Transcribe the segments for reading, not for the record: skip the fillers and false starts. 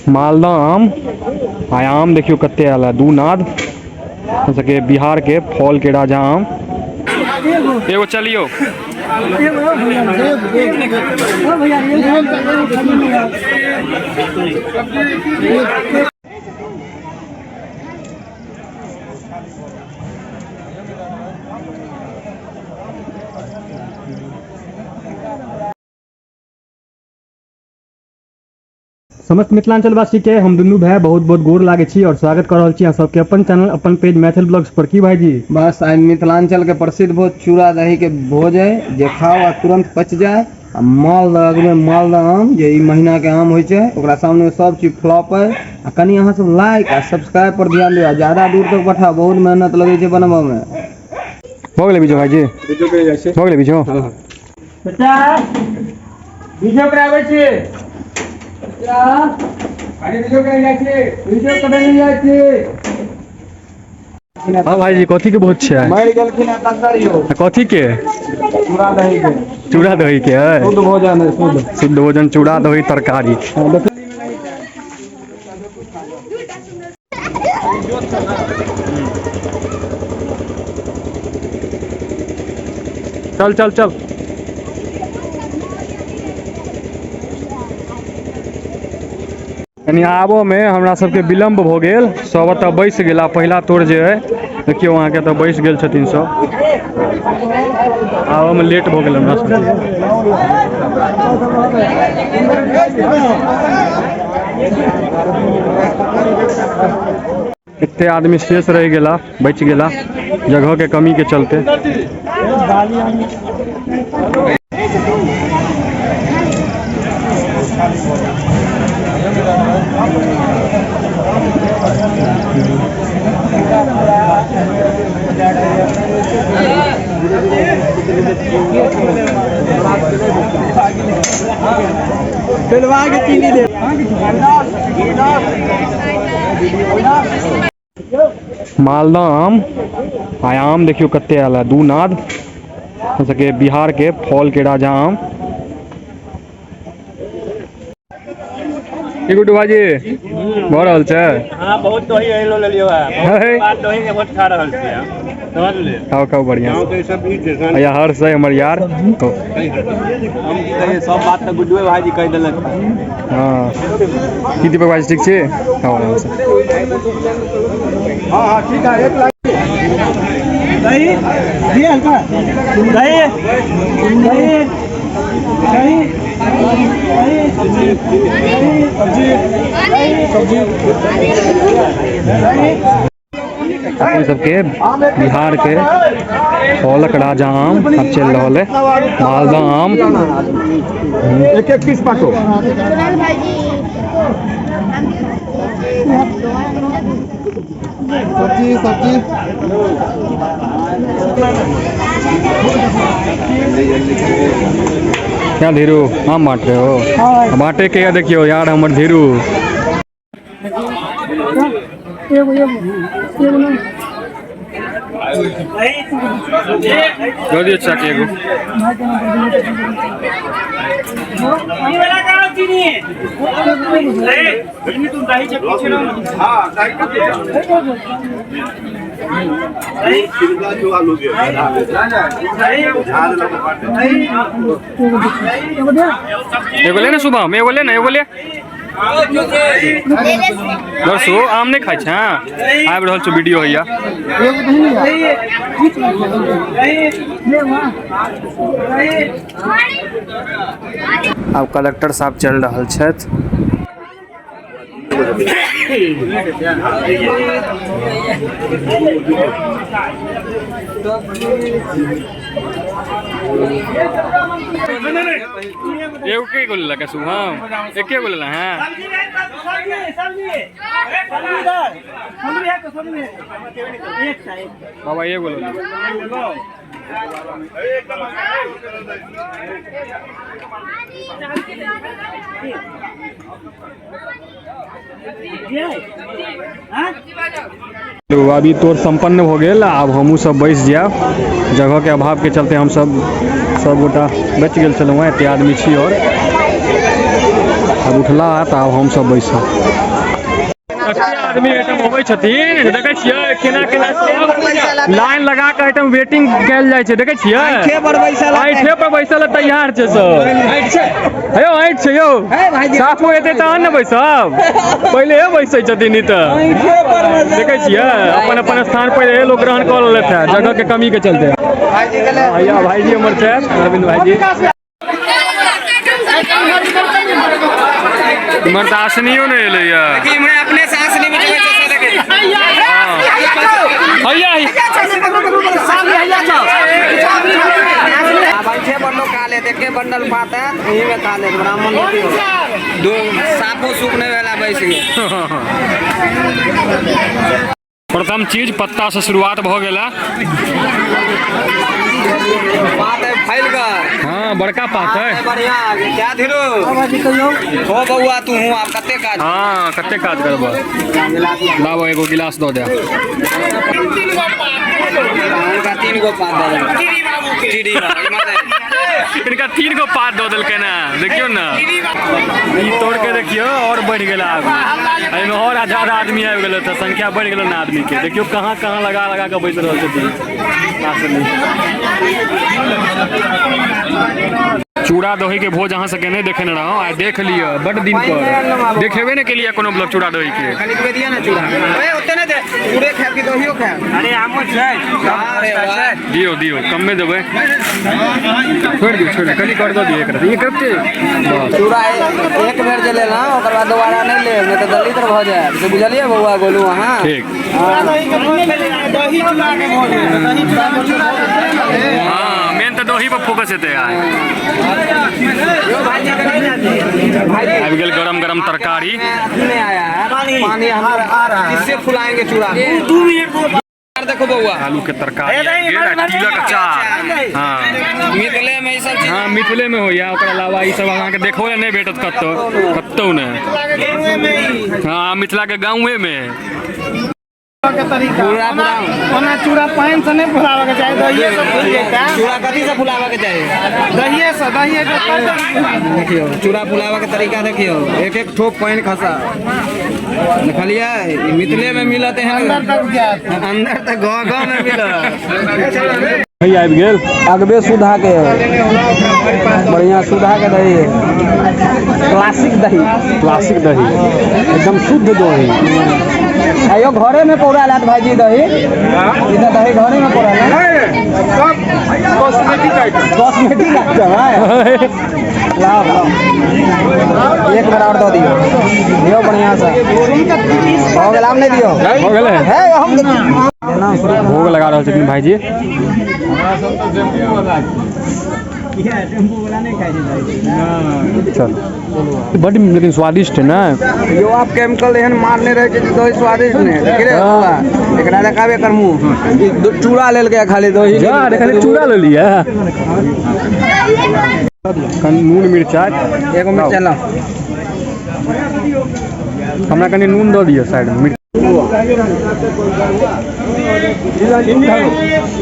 मालदह आम आ आम देखियौ कते आयल है, दू नाद। अपन सबके बिहार के फल के राजा आम। एगो चलियो। समस्त मिथिलांचलवासी के हम दुनू भाई बहुत बहुत गोर लागे छी और स्वागत कर रहल छी अहाँ सबके अपन चैनल अपन पेज मैथिल ब्लॉग्स पर। की भाईजी? बस आइ मिथिलांचल के प्रसिद्ध भोज चूड़ा दही के भोज है, जे खाओ आ तुरंत पच जाए। आ मालदह अगमे मालदह आम जे ई महीना के आम होइ छै, ओकरा सामने सब चीज फ्लॉप है। आ कनी अहाँ सब लाइक आ सब्सक्राइब पर ध्यान दियौ, ज्यादा दूर तक पठाओ, बहुत मेहनत लगै छै बनबऽ में। भऽ गेलै बीजो भाईजी? भऽ गेलै बीजो? चाचा बीजो कराबै छी। चाचा अरे बीजो कराइ जाइ छी, बीजो कराइ जाइ छी। हाँ भाईजी, कथी के भोज छै? मरि गेलखिन हैं तकर यौ। कथी के? चूड़ा दही के। चूड़ा दही के है? शुद्ध भोजन है, शुद्ध। शुद्ध भोजन चूड़ा दही तरकारी। चल चल चल। यानी आबो में हमरा सबके विलम्ब भ गेल, सब एतऽ बैस गेला। पहिला तोड़ जे है देखियौ अहाँके एतऽ बैस गेल छथिन सब। आबऽ में लेट भ गेल हमरा सबके। एते आदमी शेष रहि गेला, बचि गेला जगह के कमी के चलते। मालदह आम आ आम देखियौ कते आयल है, दू नाद। अपन सबके बिहार के फल के राजा आम। की गुड्डू भाईजी भऽ रहल छै? हाँ, बहुत दही एलो लेलियो है। है। बहुत दही के बहुत खा रहल छी हम। समझलिए? खाओ खाओ बढ़िया गाँव से। के सब ई छै। या हर्ष है हमर यार। तो हम तऽ सब बात तऽ गुड्डुए भाईजी कहि देलक। हाँ। की दीपक भाईजी ठीक छी? खाओ आराम से। हाँ हाँ ठीक है, एक लाख। दही दिए हल्का दही दही दही दही सब्जी सब्जी दही। अपन सबके बिहार के फलक राजा आम अब चल रहल है, मालदह आम। एक एक पीस बांटो। सब्जी सब्जी। क्या धीरू आम बांट रहे हो? बांटे के देखियो यार हमर धीरू। दऽ दियौ चाचा के एगो। एगो ले ना सुबह में, एगो ले ना, एगो ले। दर्शो आम नहीं खाइ छै? आबि रहल छौ वीडियो हैया। आब कलेक्टर साहब चलि रहल छथि। एगो के गोल लगा शुभम? एके गोल लगा हैं? बाबा एगो लगा। तो अभी तोड़ संपन्न हो गेल, आब हमहूँ सब बैस जायब। जगह के अभाव के चलते हम सब गोटा बचि गेल छलहुँ हेँ, एते आदमी छी। और आब उठला तऽ आब हमसभ बैसब। कते आदमी एहिठाम अबै छथिन, देखै छियै केना केना सब लाइन लगा के एहिठाम वेटिंग कयल जाइ छै। देखै छियै ऐठे पर बैसल लए तैयार छै सब। हेयौ ऐठ छै यौ, साफो एतै तहन ने बैसब, पहिले बैसै छथिन। ई तऽ देखै छियै अपन अपन स्थान पर लोक ग्रहण कऽ लेलथि है जगह के कमी के चलते। भैया भाईजी हमर छथि अरविंद भाईजी। इम्हर तऽ आसनियो नहि एलैया। अपने से आसनी में छै से देखे। हैया बैठे पर लोग खा लेत, एके बंडल पात है ओही में खा लेत। ब्राह्मण देखियो दो साफो सूप नहीं वाला बैस गेल। प्रथम चीज पत्ता से शुरुआत भऽ गेल है। पात है फैल गए। हाँ बड़का पात है। बढ़िया क्या धीरू हो बउआ तू हूँ आप कते काज। हाँ कते काज करबह। लाबो एगो गिलास दऽ दे। हुनका 3 गो पात दऽ देबै। टीडी बाबू। इनका 3 गो पात दऽ देलकै ने। देखियौ ने ई तोड़ के देखियौ और बढ़ि गेल आगू। एहिमे और ज्यादा आदमी आबि गेल तऽ संख्या बढ़ि गेल ने आदमी के। देखियौ कहाँ कहाँ लगा लगा के बैस रहल छथिन। चूड़ा दही के भोज अहाँ सबके नहीं देखेने रहौ, आइ देख लिअ बड दिन पर। देखेबे नहि केलियै कोनो ब्लॉग चूड़ा दही के। कनिक बे दिअ ने चूड़ा। ए ओते नहि दे, चूड़े खायब कि दहियो खायब? अरे आमो छै। अरे वाह। दियौ दियौ कमे देबै। छोड़ि दियौ छोड़ि दियौ, कनि कर दऽ दियौ एकरा। ई कते? बस। चूड़ा एक बेर जे लेलहुँ ओकर बाद दोबारा नहि लेब, नहि तऽ दलित भऽ जायब। से बुझलियै बौआ गोलू अहाँ? ठीक। हाँ मेन तऽ दही पर फोकस हेतै आइ। आबि गेल गरम गरम तरकारी। नहीं आया है पानी, हम आ रहा है। किससे फुलाएंगे चूड़ा? देखो बउआ आलू के तरकारी आबि गेल आ तिलक अचार। हाँ मिथिले में ई सब चीज। हाँ मिथिले में होइया। ओकर अलावा ई सब अहाँके देखो लए नहि भेटत कतौ, कतौ नहि। हाँ मिथिला के गाँवे में। पूरा पूरा ओना चूड़ा पानि से नहीं फुलावे के चाही, दहिए से फूल जेता। चूड़ा कथी से फुलावे के चाही? दहिए से, दहिए के देखियो चूड़ा फुलावे के तरीका देखियो, एक एक ठोप पानि खसा। देखलियै ई मिथिले में मिलत एहन, अंदर तक जायत, अंदर तक गाँव गाँव में मिलत। दही आबि गेल। अगबे सुधा के बढ़िया सुधा के दही, क्लासिक दही। क्लासिक दही एकदम शुद्ध दही। आयो घरे में पौरा लात भाईजी दही। इधर दही घरे में पौरा लात। सब कॉस्मेटिक आइटम। कॉस्मेटिक आइटम है। लाओ लाओ एक बार और दऽ दियौ, दियौ बढ़िया से। भऽ गेल, आब नहि दियौ। भऽ गेलै। हे हम भोग लगा रहल छथिन भाईजी। चलो बड लेकिन स्वादिष्ट है ना। यो आप केमिकल एहन मारने रहे छै जे दही स्वादिष्ट नहि। देखी रे बउआ, एकरा देखाबे एकर मुँह। ई चूड़ा लेलकै खाली दही। जा रे, खाली चूड़ा ले लिया। कनि नून मिरचाइ। एगो मिरचाइ लाउ। हमरा कनि नून दऽ दिअ साइड में।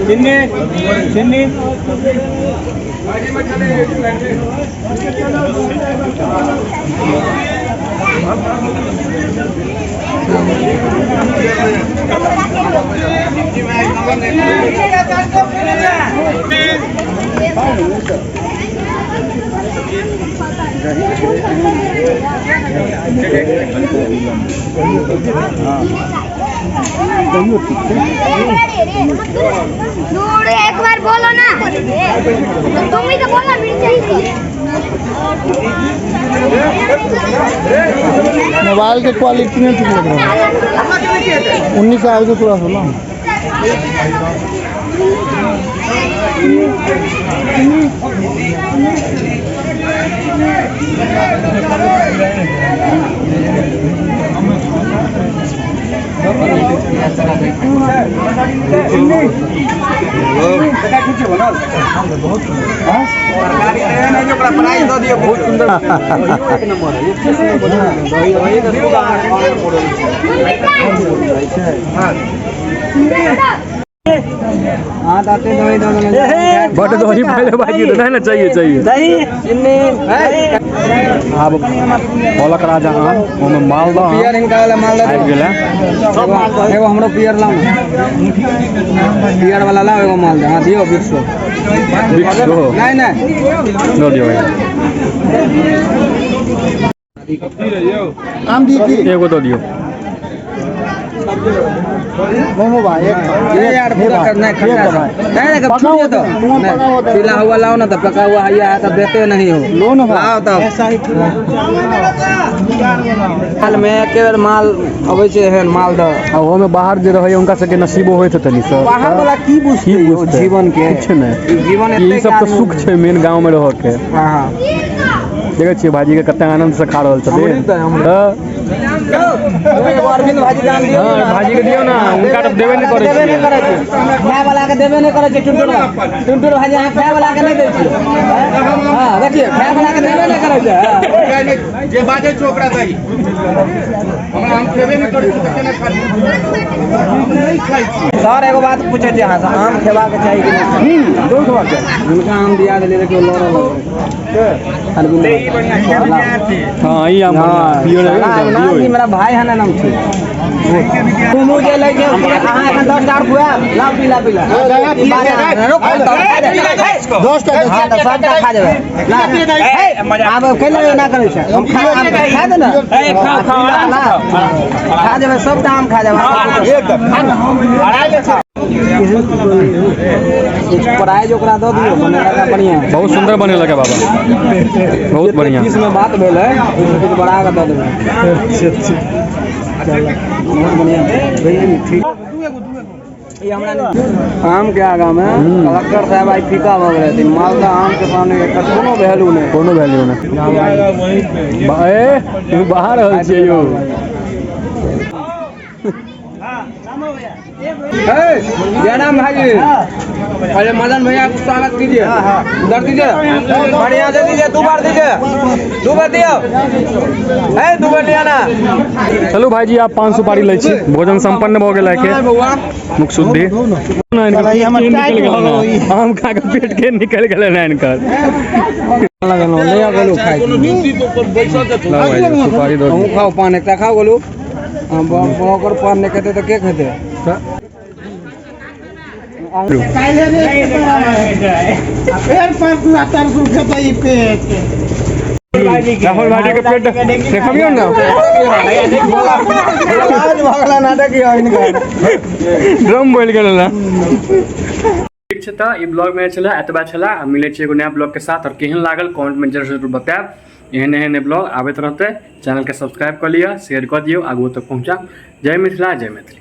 चीनी चीनी। एक बार बोलो ना, तुम ही तो बोलो। मिर्चाई मोबाइल के क्वालिटी नहीं ठीक लग रहा है। 19 आए तो थोड़ा 16। हाँ दाते दही दो बट दही पहले भाई तो नहीं ना चाहिए चाहिए। दही चीनी आब फलक राजा आम, ओहिमे मालदह आम पियर हिनका वाला मालदह आबि गेलै। एगो हमरो पियर लाउ ने, पियर वाला लाउ एगो मालदह। हाँ दियौ 20। 20। नहीं नहीं दऽ दियौ भाई। एगो दऽ दियौ। नहीं यार पूरा करना है खट्टा सा। नहीं नहीं छूट जेतो नहीं, पीला हुआ लाओ ना, तो पका हुआ हैया है तो देते नहीं हो। लो ना लाओ तब माल में एके बेर माल अबै छै एहन मालदह। आ ओहोमे बाहर जे रहैया हुनका सबके नसीबो होइत हेतनि ई सब। बाहर वाला की बुझतै की यौ बुझतै? जीवन के? किछु नहि। ई जीवन ई एते सब तऽ सुख छै मेन गाँव मे रहऽ के। हाँ। देखै छियै भाईजी के कते आनंद से खा रहल छथिन। अमृत है, अमृत। तऽ एगो अरविंद भाजी दाम दियौ। हाँ, भाईजी के दियौ ना, हुनका तऽ देबे नहि करै देबे छियै। नहि करै छै, खाय वाला के देबे नहि करै छै। टुनटुन टुनटुन भाजी, अहाँ खाय वाला के नहि दै छियै? हाँ देखिए, खाय वाला के देबे नहि करै छै। जे बाजै छै ओकरा दही। हमरा हम खेबे नहि करै छी तऽ केना खा लिअ? हम नहि खाइ छी। सर एगो बात पूछै छी अहाँ से, आम खेबाक चाही कि नहि? दो खेबाक चाही। हुनका आम दिया देलियै, देखियौ लड़ऽ लगलै। अरविंद भाजी। हाँ ई आम बढ़िआँ पियर है, साला एकदम अविनाश दियौ जी ई। मेरा भाई है ना, नाम छै मुँह जे लै छै। अहाँ एखन 10 टा आओर खुआएब। लाउ पीला पीला रुक, 10 टा। हाँ तऽ सबटा खा जेबै। आब कैला एना करै छै? हम खा, आम खा दे ने, खा जेबै, सबटा आम खा जेबै। कुछ प्राइज ओकरा दऽ दियौ, बनेलक बढ़िआँ। बहुत सुन्दर बनेलक है बाबा, बहुत बढ़िआँ। 30 में बात भेल है, ओहिसँ कुछ बढ़ा कऽ दऽ देबै। बहुत बढ़िआँ, ठीक। ई हमरा नहि। आम के आगा में कलेक्टर साहब आइ फीका भऽ गेल रहथिन। मालदह आम के सामने एकर कोनो वैल्यू नहि। कोनो वैल्यू नहि। ए ई बाहर रहल छियै यौ। जयराम भाई, अरे मदन भैया को स्वागत कीजिए। उधर दीजिए, बढ़िया से दीजिए। दो बार दीजिए, दो बार दियो है, दो बार लिया ना। चलू भाईजी, आब पान सुपारी लै छी। भोजन सम्पन्न भऽ गेल के मुख शुद्धि ना इनकर पेट के निकलि गेलै ना। आम खा के पेट के निकलि गेलै ना इनकर। लगल ले आ गोलू खाइ। लाउ भाईजी, सुपारी दऽ अहूँ दियौ। खाओ पान, एकटा खाओ गोलू। ओकर पान नहि खेतै तऽ के खेतै? फेर 5 तरसू खेतै ई पेट। राहुल भाईजी के पेट देखबियौ ने। आज भगला नाटक हिनकर। ड्रम बोलि गेलै ना। ठीक छै, तऽ ई ब्लॉग में छलै एतबा छलै। आ मिलै छै एगो नया ब्लॉग के साथ। और केहन लागल, कमेंट में जरूर जरूर बतायब। एहन एहन ब्लॉग आबैत रहतै। चैनल के सब्सक्राइब कऽ लिअ, शेयर कऽ दियौ, आगू तक पहुँचा। जय मिथिला, जय मैथिली।